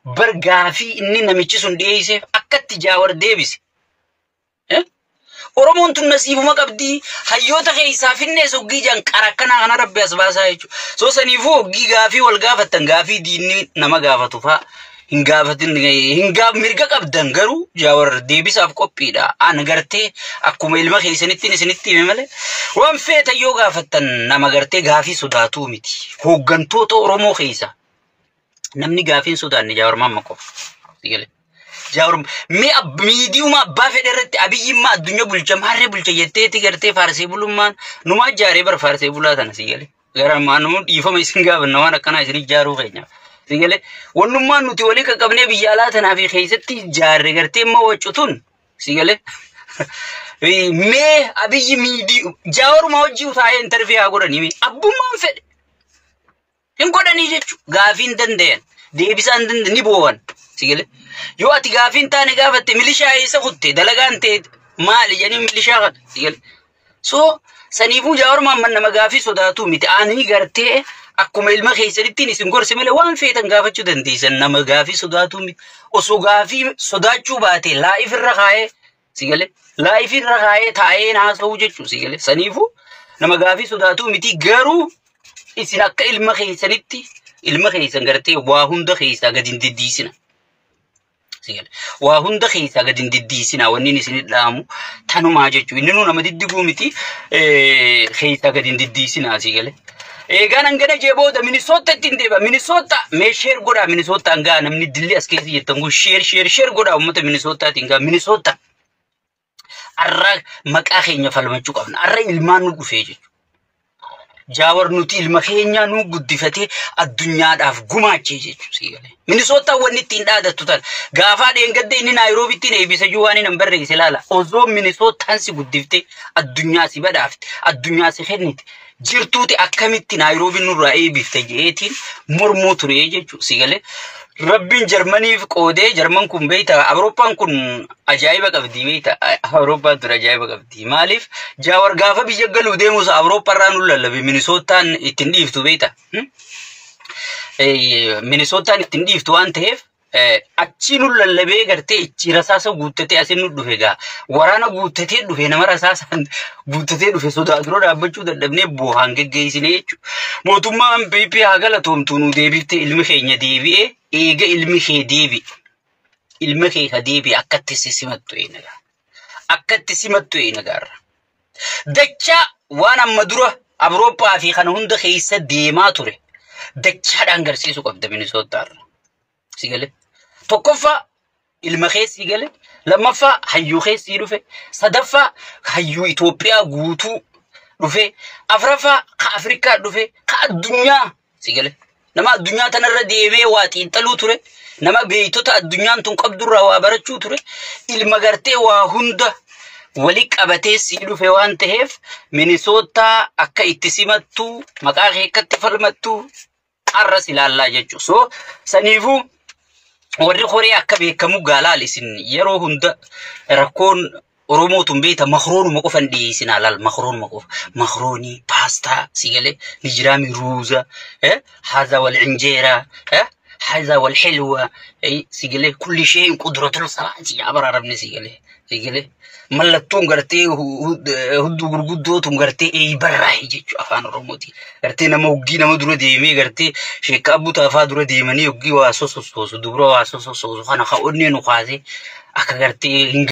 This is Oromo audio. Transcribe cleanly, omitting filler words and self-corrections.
Bar gaafii inni namichi sun dhiyeesseef akkatti Jaawar deebise. Oromoon tun nasiibuma qabdii hayyoota keessaa finnees hoggii jaan qara akkanaa kana rabbi as baasaa jechuudha. So saniifuu hoggii gaafii wal gaafattan gaafii diinni nama gaafatu faa hin gaafatin hin gaaf mirga qabdan garuu Jaawar deebisaaf qophiidha. An gartee akkuma ilma keessanittiin isinitti hime malee waan feetan yoo gaafattan nama gartee gaafii sodaatuu miti. Hooggantoota Oromoo keessaa namni gaafii hin sodaanne Jaawar Maamma qofa. Jaawar mee miidiyuma abbaa fedhe irratti Abiyyimmaa addunyaa bulcha maarree bulcha jetteeti gartee faarsee bulummaan numaa ijaaree bara faarsee bulaa tana si galee. Gara maanuu dhiifama isin gaafanna waan akkanaa isin ijaaruu keenya. Si galee wannummaan nuti walii qaqqabnee biyya alaa tanaa fi keessatti ijaarre gartee immoo waccutun si galee. Mee Abiyyi miidii Jaawaruma hojii taa'ee interview haa godhanii mee abbummaan fedhe. Hin godhanii jechuudha. Gaafii hin danda'an. Deebisaa hin danda'an ni boo'an. Si galee. Yoo ati gaafii hin taane gaafatte milishaa eessa kutte dalagaan ta'e maali jedhanii milishaa kana. Si galee. So saniifuu Jaawar Maamman nama gaafii sodaatu miti. Ani gartee akkuma ilma keessanittiin isin gorse malee waan feetan gaafachuu dandeessan nama gaafii sodaatu miti. Osoo gaafii sodaachuu baate live irra kaa'ee si galee. Live irra kaa'ee taa'ee haasa'uu jechuudha si galee. Saniifuu nama gaafii sodaatu miti garuu isin akka ilma keessanitti ilma keessan gartee waa hunda keessaa gadi hin diddiisina. Waa hunda keessaa gadi hin diddiisina wanni isin dhaamu tanumaa jechuudha. Inni nu nama diddiguu miti keessaa gadi hin diddiisina si galee. Eegaan hangana jee booda Minisoota ittiin deeba. Minisoota mee share godhaa Minisoota hangaa namni dilli as keessa jirtan kun share share share godhaa uummata Minisootaatiin gaa Minisoota. Arra maqaa keenya falmachuu qabna. Arra ilmaan nu dhufee jechuudha. Jaawar nuti ilma keenyaa nu guddifatee addunyaadhaaf gumaachee jechuudha. Minisootaan wanni ittiin dhaadattu tana. Gaafaa dheengadde inni Naayiroobitti eebbisa jiru waan hin barreesse ilaala. Osoo Minisootaan si guddiftee addunyaa si badhaafte addunyaa si kennite jirtuuti akkamitti Naayiroobiin nurraa eebbifte jeetiin mormuu ture jechuudha. Si galee Rabbiin Jarmaniif qoodee Jarman kun beeyta Awurooppaan kun ajaa'iba qabdi beeyta Awurooppaan tun ajaa'iba qabdi maaliif Jaawar gaafa biyya galuu deemus Awurooppaarraa nu lallabe Minisootaan ittiin dhiiftu beeyta Minisootaan ittiin dhiiftu waan ta'eef achi nu lallabee gartee ichi rasaasa guuttatee asin nu dhufe gaa waraana guuttatee dhufe nama rasaasaan guuttatee dhufe sodaa dura dhaabbachuu dadhabnee boohaan geggeessinee jechuudha. Mootummaan PP haa galatoomtu nu deebiftee ilmi keenya deebi'ee eega ilmi kee deebi'e ilmi kee ka deebi'e akkatti si simattu eenagaa akkatti simattu eenagaarra. Dachaa waan amma dura Awurooppaa fi kana hunda keessa deemaa ture dachaadhaan garsiisuu qabda Minisootaarra. Si galee. Tokkoffaa ilma keessi gale, lammaffaa hayyuu keessi dhufe, sadaffaa hayyuu Itoophiyaa guutuu dhufe, afuraffaa ka Afrikaa dhufe, ka addunyaa si gale. Nama addunyaa tanarra deemee waa xiinxaluu ture, nama beektota addunyaan tun qabdurraa waa barachuu ture, ilma gartee waa hunda wali qabatee si dhufe waan ta'eef Minisootaa akka itti simattu, maqaa kee akkatti falmattu arras ilaallaa jechuudha. So saniifuu warri horee akka beekamu gaalaal isin yeroo hunda rakkoon Oromoo tun beekta makroonuma qofan dhiyeessinaa laal makroonuma qofa makroonii paastaa si galee ni jiraami ruuza haza wal injeeraa haza wal xilwa si galee kulli shay'in qudratul salaati yaa baraaramni si galee mallattoon gartee hudduu gurguddoo tun gartee eeybarraayi jechuudha afaan Oromooti. Gartee nama hoggii nama dura deemee gartee sheekka abbutaa faa dura deemanii hoggii waa sosossoosu dubra waa sosossoosu kana ka onnee nu kaasee akka gartee hin